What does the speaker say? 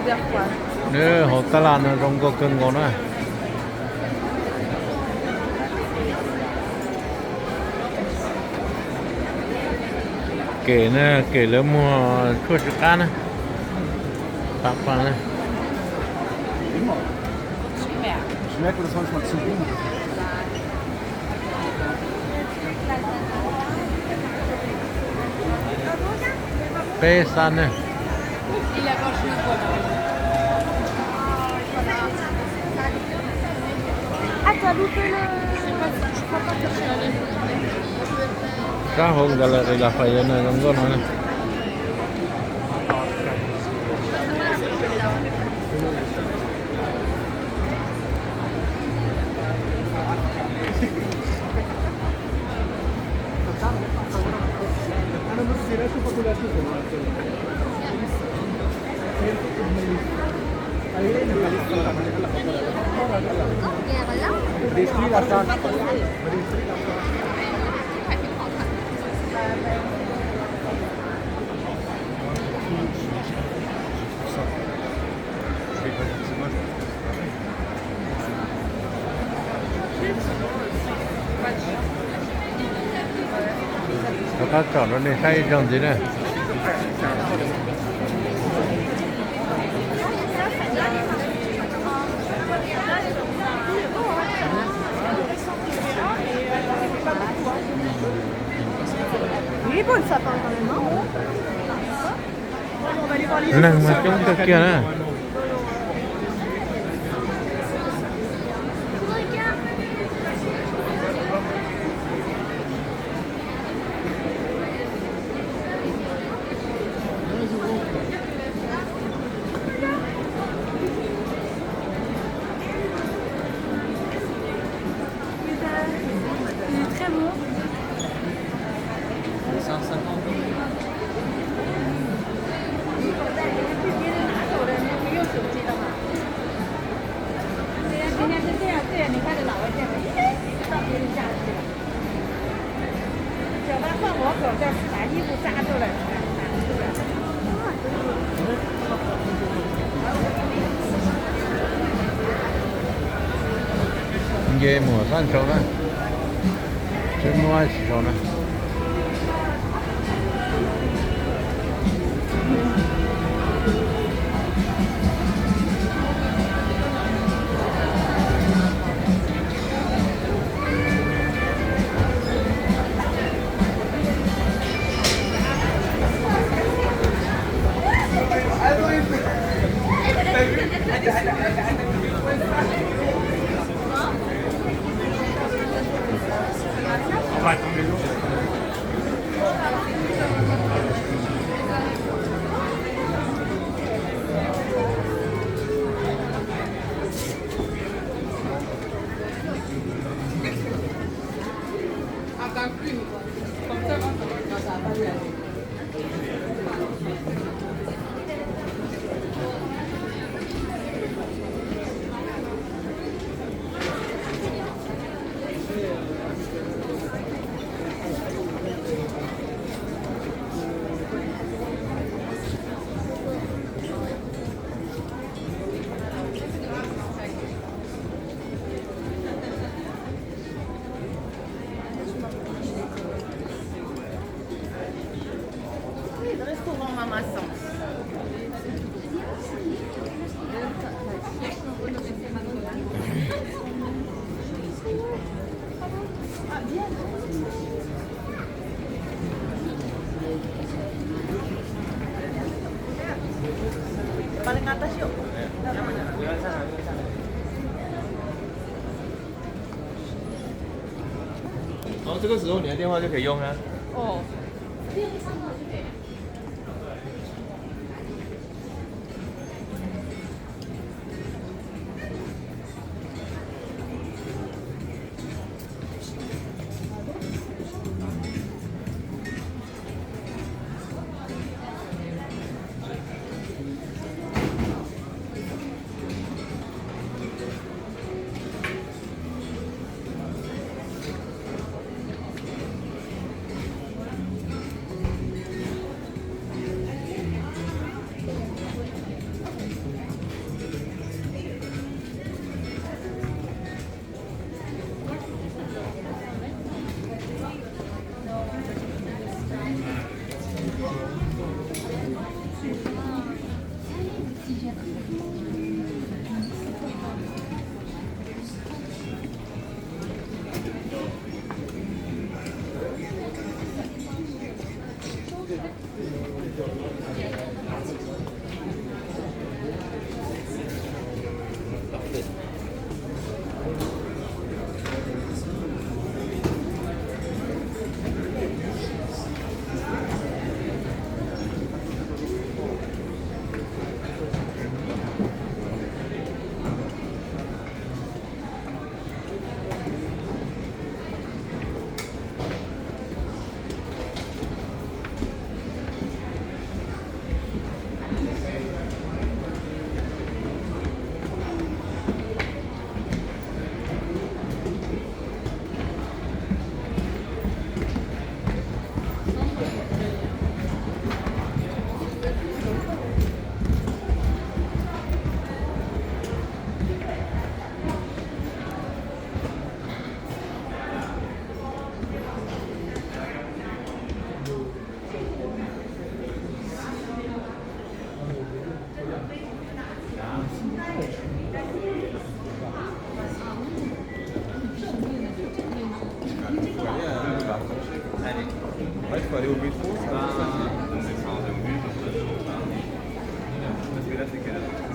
Nws hauv tab laj no zoo nkauj kawg nkaus na. Kem na, kem lawv muag tshuaj tsw qab na. Pab pab na. Peb xab ne. Sab hauv Gallery Lafayette no zoo nkauj no ne. Rov qab tsom rau nej saib ib zaug ntxiv na. Neeg mas coob kawg kiag na. Nce mus sab nraud na, seb muaj dab tsi sau na. Ov, 这个时候你的电话就可以用了。哦。Ouais, il faut aller au métro, ça, ça, c'est- Parce que là, c'est quelle heure ?